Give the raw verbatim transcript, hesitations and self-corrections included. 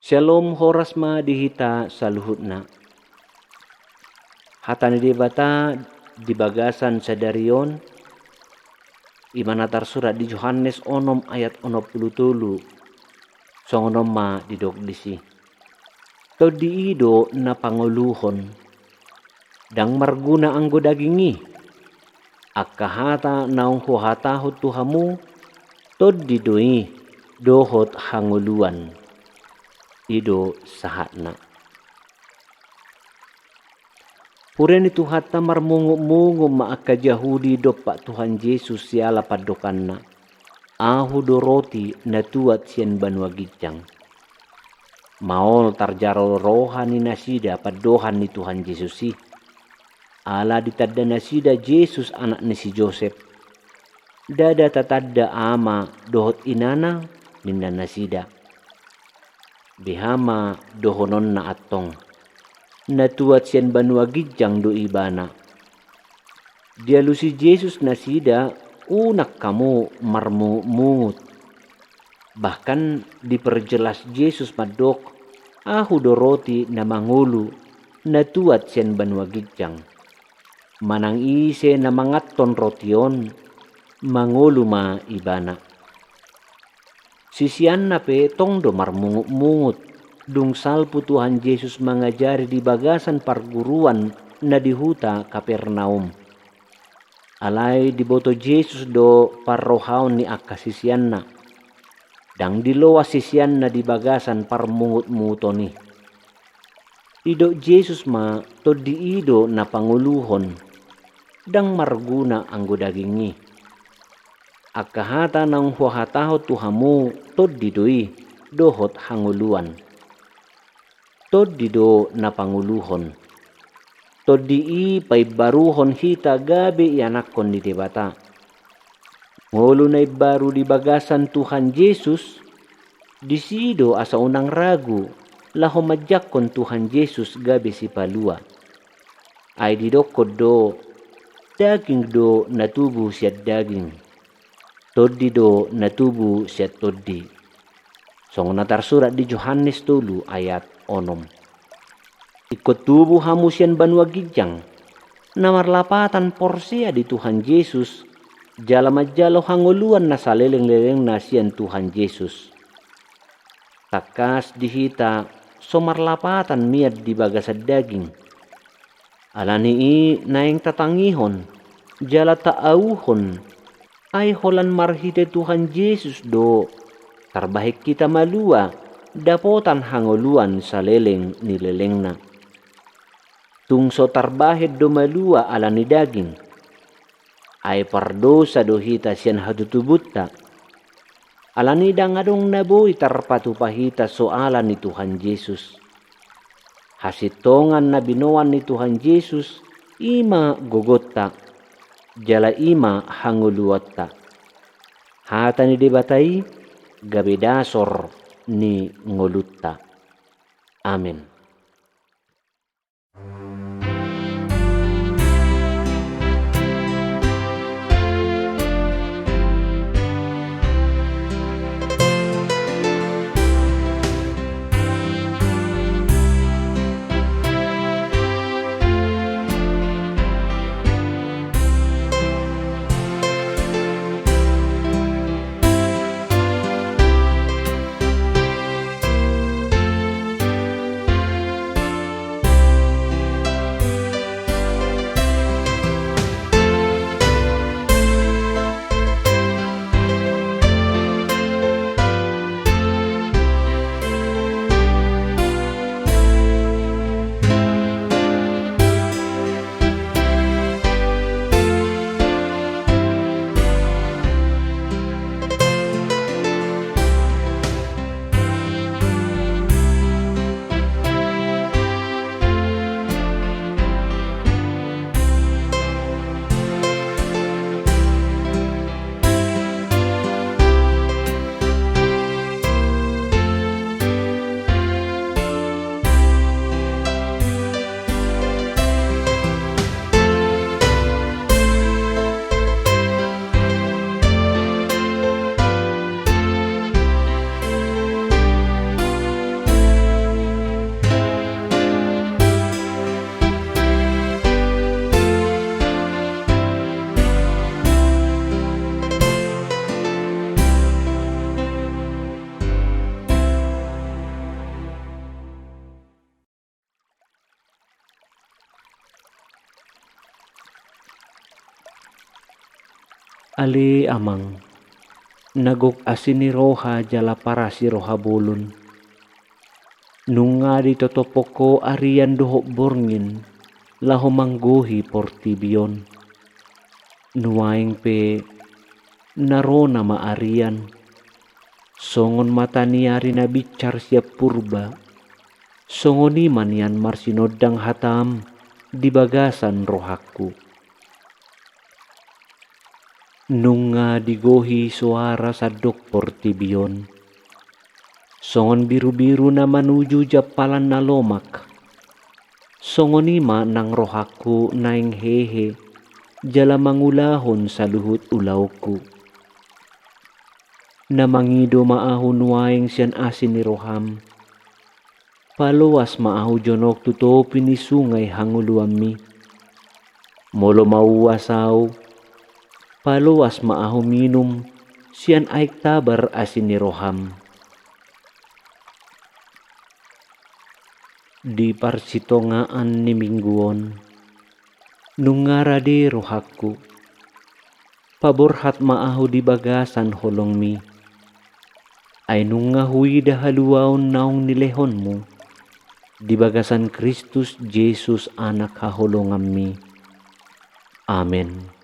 Syalom, horas ma di hita saluhutna. Hata ni Debata di bagasan sadari on, i ma na tarsurat di Johannes onom ayat onom pulu tolu. Songon on ma didok disi: Tondi i do na pangoluhon. Ndang marguna anggo daging i. Angka hata naung huhatahon tu hamu, tondi do i dohot hangoluan. I do sahatna. Huria ni Tuhanta, marmungutmungut ma angka Jahudi dompak Tuhan Jesus siala pandohanna: Ahu do roti na tuat sian banua ginjang. Maol tarjalo roha ni nasida pandohan ni Tuhan Jesus i. Ala ditanda nasida Jesus anak ni si Josep. Ndada tatanda ama dohot inana, ninna nasida. Beha ma dohononna antong: Na tuat sian banua ginjang do ibana. Dialusi Jesus nasida, unang hamu marmungutmungut. Bahkan diperjelas Jesus mandok: Ahu do roti na mangolu, na tuat sian banua ginjang. Manang ise na manganhon roti on, mangolu ma ibana. Siseanna pe tong do marmungutmungut, dung salpu Tuhan Jesus mangajari di bagasan parguruan na di huta Kapernaum. Alai diboto Jesus do parrohaon ni angka siseanna. Ndang diloas siseanna di bagasan parmungutmunguton i. Didok Jesus ma: Tondi i do na pangoluhon. Ndang marguna anggo daging i. Angka hata naung huhatahon tu hamu, tondi do i dohot hangoluan. Tondi do na pangoluhon. Tondi i paimbaruhon hita gabe ianakhon ni Debata. Ngolu na imbaru di bagasan Tuhan Jesus, disi do asa unang ragu laho manjangkon Tuhan Jesus gabe Sipalua. Ai didokkon do: Daging do na tubu sian daging, tondi do na tubu sian tondi. Songon na tarsurat di Johannes tolu ayat onom. Ingkon tubu hamu sian banua ginjang, na marlapatan porsea di Tuhan Jesus, jala manjalo hangoluan na salelenglelengna sian Tuhan Jesus. Tangkas di hita so marlapatan mian di bagasan daging. Alani i naeng tatangihon jala taauhon, ai holan marhite Tuhan Jesus do tarbahen hita malua dapotan hangoluan saleleng ni lelengna. Tung so tarbahen do malua ala ni daging. Ai pardosa do hita sian hatutubunta. Alani i ndang adong na boi tarpatupa hita soala ni Tuhan Jesus. Hasintongan na binoan ni Tuhan Jesus, i ma gogonta, jala i ma hangoluanta. Hata ni Debata i gabe dasor ni ngolunta. Amen. Ale Amang, na gok asi ni roha jala parasi roha bolon. Nunga ditotophon Ho arian dohot borngin laho manggohi portibi on. Nuaeng pe na ro nama arian, songon mata ni ari na binsar sian purba, songon i ma nian marsinondang hataM di bagasan rohangku. Nunga digohi soara sandok portibi on, songon birubiru na manuju jampalan na lomak. Songon i ma nang rohangku naeng hehe jala mangulahon saluhut ulaonku. Na mangido ma ahu nuaeng sian asi ni rohaM. Paloas ma ahu jonok tu topi ni sungai hangoluanMi. Molo mauas ahu, paloas ma ahu minum sian aek tabar asi ni rohaM. Di parsitongaan ni minggu on, nunga rade rohangku. Paborhat ma ahu di bagasan holongMi. Ai nunga huida haluaon naung nilehonMu di bagasan Kristus Jesus Anak haholonganMi. Amen.